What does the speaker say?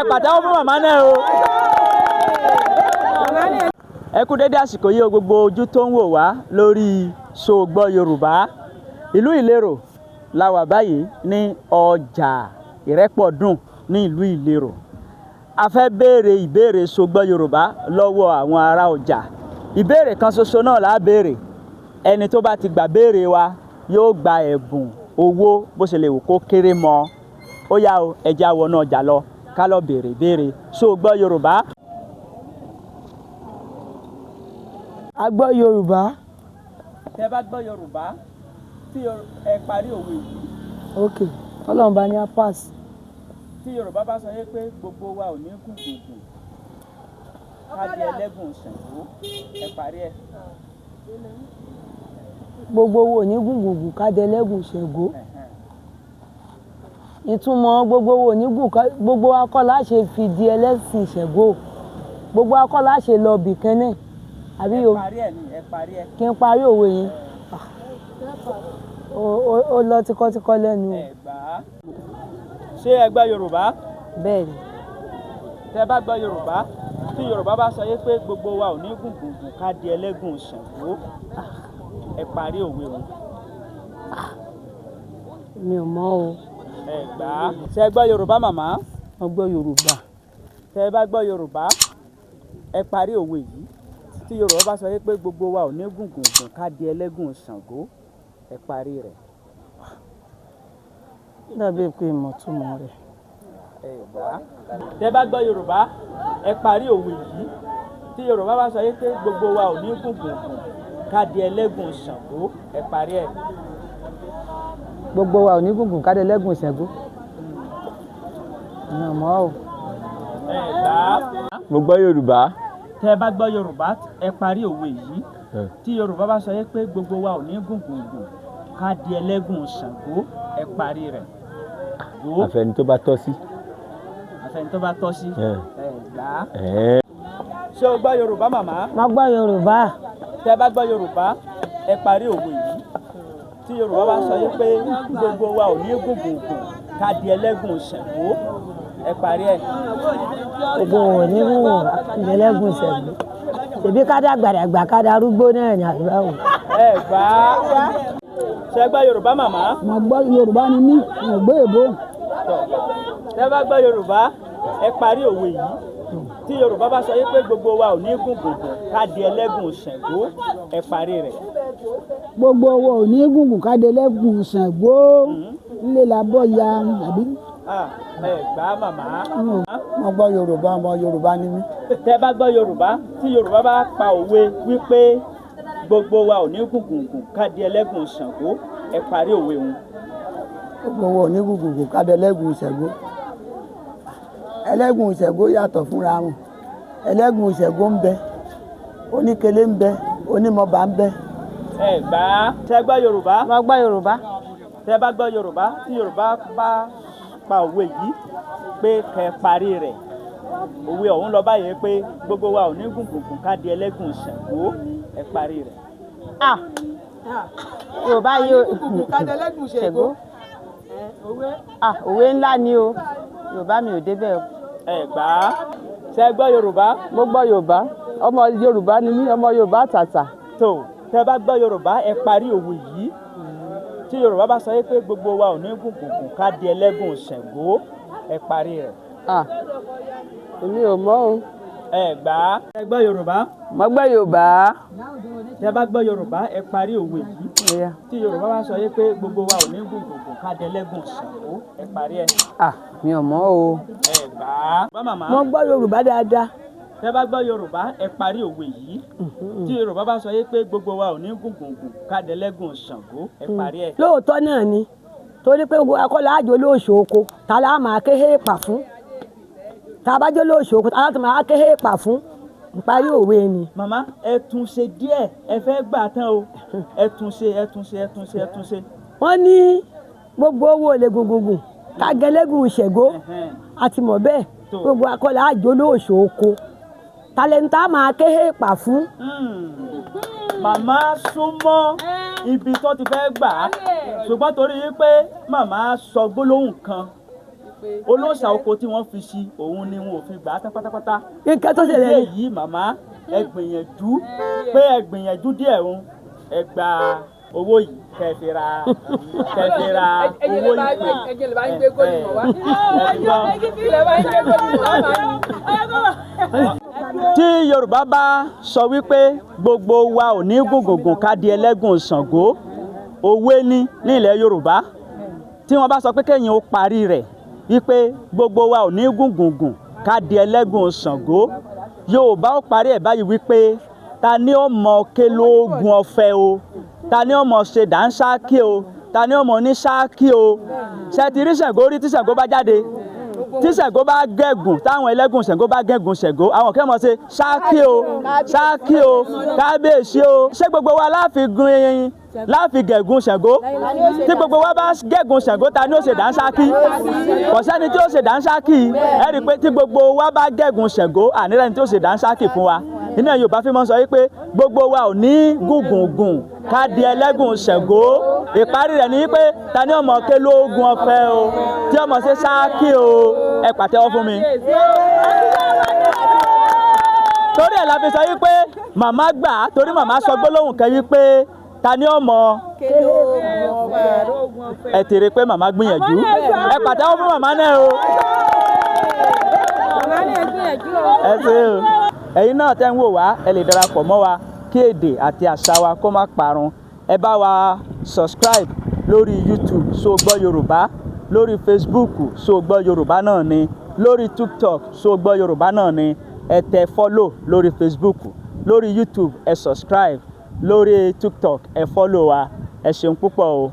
Pàtẹ́wọ́ fún màmá náà o. Ẹ kú dédé àsìkò yìí o, gbogbo ojú tó ń wò wá lórí Ṣóogbọ́ Yorùbá. Ìlú Ìlerò la wà báyìí ní ọjà Ìrẹ́pọ̀dùn ní ìlú Ìlerò. A fẹ́ béèrè ìbéèrè Ṣóogbọ́ Yorùbá lọ́wọ́ àwọn ará ọjà. Ìbéèrè kan ṣoṣo náà là á béèrè. Ẹni tó bá ti gbà béèrè wa yóò gba ẹ̀bùn owó, bó ṣe lè wù kó kéré mọ́. Ó yá o, ẹ jẹ́ á wọnú ọjà lọ ká lọ béèrè ìbéèrè Ṣóogbọ́ Yorùbá. A gbọ́ Yorùbá. Tẹ́ bá gbọ́ Yorùbá, tí ẹ parí òwe yìí. Ok, Ọlọ́run bá ní a pass. Tí Yorùbá bá sọ yé pé gbogbo wa ò ní gùngùngùn ká di ẹlẹ́gùn Ṣàngó, ẹ parí ẹ̀. Gbogbo wo ní gùngùngùn ká di ẹlẹ́gùn Ṣàngó. Ìtumọ̀ gbogbo wo ní gùn, gbogbo wa kọ́ la ṣe fi di ẹlẹ́sìn Ṣàngó, gbogbo wa kọ́ la ṣe lọ bì kan náà, àbí? Ẹ parí ẹ̀ ni, ẹ parí ẹ̀. Kí n parí òwe yẹn, ó lọ tíkọ́tíkọ́ lẹ́nu o. Ẹ gbà á. Ṣé ẹ gbọ́ Yorùbá? Bẹ́ẹ̀ ni. Tẹ́ bá gbọ́ Yorùbá, tí Yorùbá bá sọ yé pé gbogbo wa ò ní gùngùngùn ká di ẹlẹ́gùn Ṣàngó, ẹ parí òwe o. Mi ò mọ̀ o. Ẹ gbà á. Ṣé ẹ gbọ́ Yorùbá, màmá? Mo gbọ́ Yorùbá. Tẹ́ bá gbọ́ Yorùbá, ẹ parí òwe yìí. Tí Yorùbá bá sọ yé pé gbogbo wa ò ní gùngùngùn ká di ẹlẹ́gùn Ṣàngó, ẹ parí rẹ̀. Dàbí pé ìmọ̀túmọ̀ rẹ̀. Ẹ gbà á. Tẹ́ bá gbọ́ Yorùbá, ẹ parí òwe yìí. Tí Yorùbá bá sọ yé pé gbogbo wa ò ní gùngùngùn ká di ẹlẹ́gùn Ṣàngó, ẹ parí ẹ̀. Gbogbo wa ò ní gùngùn ká di ẹlẹ́gùn Ṣàngó. Mi ò mọ̀ o. Ẹ gbà á. Mo gbọ́ Yorùbá. Tẹ́ bá gbọ́ Yorùbá, ẹ parí òwe yìí. Tí Yorùbá bá sọ yé pé gbogbo wa ò ní gùngùngùn ká di ẹlẹ́gùn Ṣàngó, ẹ parí rẹ̀. Àfẹni tó bá tọ́ sí. Àfẹni tó bá tọ́ sí. Ẹ gbà á. Ṣé o gbọ́ Yorùbá, màmá? Mo gbọ́ Yorùbá. Tẹ́ bá gbọ́ Yorùbá, ẹ parí òwe yìí. Tí Yorùbá bá sọ yé pé gbogbo wa ò ní gùngùngùn ká di ẹlẹ́gùn Ṣàngó, ẹ parí ẹ̀. Gbogbo ò ní gùngùn ká di ẹlẹ́gùn Ṣàngó. Ṣèbí ká dàgbàdàgbà ká darúgbó náà ní àdúrà o. Ẹ gbà á. Ṣé ẹ gbọ́ Yorùbá, màmá? Mo gbọ́ Yorùbá ni mí, mo gbọ́ èbó. Tẹ́ bá gbọ́ Yorùbá, ẹ parí òwe yìí. Tí Yorùbá bá sọ yé pé gbogbo wa ò ní gùngùngùn ká di ẹlẹ́gùn Ṣàngó, ẹ parí rẹ̀. Gbogbo wa ò ní gùngùn ká di ẹlẹ́gùn Ṣàngó, nílé la bọ́ ya àbí. Ẹ gbà á, màmá. Mo gbọ́ Yorùbá, ọmọ Yorùbá ni mí. Tẹ́ bá gbọ́ Yorùbá, tí Yorùbá bá pa òwe wípé gbogbo wa ò ní gùngùngùn ká di ẹlẹ́gùn Ṣàngó, ẹ parí òwe òun. Gbogbo wa ò ní gùngùngùn ká di ẹlẹ́gùn Ṣàngó. Ẹlẹ́gùn Ṣàngó yàtọ̀ fúnra wọn. Ẹlẹ́gùn Ṣàngó ń bẹ, oníkele ń bẹ, onímọ̀ọ́bà ń bẹ. Ẹ gbà á. Ṣé ẹ gbọ́ Yorùbá? Mo gbọ́ Yorùbá. Tẹ́ bá gbọ́ Yorùbá, tí Yorùbá bá pa òwe yìí pé kẹ́ parí rẹ̀, òwe ọ̀hún lọ báyìí pé gbogbo wa ò ní gùngùngùn ká di ẹlẹ́gùn Ṣàngó, ẹ parí rẹ̀. Yorùbá yìí o. Ṣàngó. Òwe ńlá ni o. Yorùbá mi ò débẹ̀ o. Ẹ gbà á. Ṣé ẹ gbọ́ Yorùbá? Mo gbọ́ Yorùbá. Ọmọ Yorùbá ni mí, ọmọ Yorùbá tàtà. Tó tẹ́ bá gbọ́ Yorùbá, ẹ parí òwe yìí. Tí Yorùbá bá sọ pé gbogbo wa ò ní gùngùngùn ká di ẹlẹ́gùn Ṣàngó, ẹ parí rẹ̀. Èmi ò mọ̀ o. Ẹ gbà á. Ẹ gbọ́ Yorùbá? Mo gbọ́ Yorùbá. Tẹ́ bá gbọ́ Yorùbá, ẹ parí òwe yìí. Tí Yorùbá bá sọ pé gbogbo wa ò ní gùngùngùn ká di ẹlẹ́gùn Ṣàngó, ẹ parí ẹ̀. Mi ò mọ̀ o. Ẹ gbà á. Bá màmá. Mo gbọ́ Yorùbá dáadáa. Tẹ́ bá gbọ́ Yorùbá, ẹ parí òwe yìí. Tí Yorùbá bá sọ pé gbogbo wa ò ní gùngùngùn ká di ẹlẹ́gùn Ṣàngó, ẹ parí ẹ̀. Lóòótọ́ náà ni, torí pé gbogbo akọ́lá àjò lóòṣù oko ta la máa ké héèpà fún, tá a bá jẹ́ lóòṣù oko ta la máa ké héèpà fún, parí òwe ni. Màmá, ẹ tún ṣe díẹ̀, ẹ fẹ́ gbà tán o, ẹ tún ṣe, ẹ tún ṣe, ẹ tún ṣe, ẹ tún ṣe. Wọ́n ní gbogbo owó olè gùngùngùn ká gẹlẹ́gùn Ṣàngó, a ti mọ̀ bẹ́ẹ̀, gbogbo akọ́lá àjò lóòṣù oko talẹ́ńtà máa ké héèpà fún. Màmá súnmọ́ ibi tó ti fẹ́ gbà á, ṣùgbọ́n torí pé màmá sọ gbólóhùn kan Olóòṣà oko tí wọ́n fi sí òun ni wọn ò fi gbà á tán pátápátá. Nǹkan tó ṣẹlẹ̀ Ilé ni yìí, màmá, ẹ gbìyànjú pé ẹ gbìyànjú díẹ̀ òun, ẹ gba owó yìí kẹ́ fi ra owó ìpè. Ẹ̀yin lè bá ń gbé góòlù mọ̀ wá. Ẹ ti gbọ́. Ilẹ̀ bá ń gbé góòlù mọ̀ wá. Tí Yorùbá bá sọ wípé gbogbo wa ò ní gùngùngùn ká di ẹlẹ́gùn Ṣàngó, òwe ni ní ilẹ̀ Yorùbá. Tí wọ́n bá sọ pé kéèyàn ó parí rẹ̀ wípé gbogbo wa ò ní gùngùngùn ká di ẹlẹ́gùn Ṣàngó, Yorùbá ó parí ẹ̀ báyìí wípé ta ni ó mọ ké lóògùn ọ̀fẹ́ o, ta ni ó mọ ṣe dànsákì o, ta ni ó mọ ní sáàkì o? Ṣe ti rí Ṣàngó rí? Tí Ṣàngó bá jáde, tí Ṣàngó bá gẹ̀gùn, táwọn ẹlẹ́gùn Ṣàngó bá gẹ̀gùn Ṣàngó, àwọn kẹ́ mọ̀ ṣe ṣáàkì o, ṣáàkì o, kábíyèsí o. Ṣé gbogbo wa láfi gun ẹyin láfi gẹ̀gùn Ṣàngó? Tí gbogbo wa bá gẹ̀gùn Ṣàngó, ta ni ó ṣe dànsákì? Kò sẹ́ni tí ó ṣe dànsákì. Ẹ rí i pé tí gbogbo wa bá gẹ̀gùn Ṣàngó, ànírẹ́ni tí ó ṣe dànsákì fún wa. Iná Yorùbá fi mọ́ sọ wípé gbogbo wa ò ní gùngùngùn ká di ẹlẹ́gùn Ṣàngó. Ìparí rẹ̀ ni wípé ta ni ọmọ ké lóògùn ọ̀fẹ́ o, tí ọmọ ṣe ṣáàkì o? Ẹ pàtẹ́wọ́ fún mi. Torí ẹ̀ la fi sọ wípé màmá gbà á, torí màmá sọ gbólóhùn kan wípé ta ni ọmọ. Ẹ tèrè pé màmá gbìyànjú. Ẹ pàtẹ́wọ́ fún màmá náà o. Ẹ ṣé o. Ẹ̀yin náà tẹ́ ń wò wá, ẹ lè darapọ̀ mọ́ wa kí èdè àti àṣà wa kó má parun. Ẹ bá wa subscribe lórí YouTube, Ṣó Gbọ́ Yorùbá, lórí Facebook, Ṣó Gbọ́ Yorùbá náà ni, lórí TikTok, Ṣó Gbọ́ Yorùbá náà ni. Ẹ tẹ follow lórí Facebook, lórí YouTube ẹ subscribe, lórí TikTok ẹ follow wa. Ẹ ṣeun púpọ̀ o.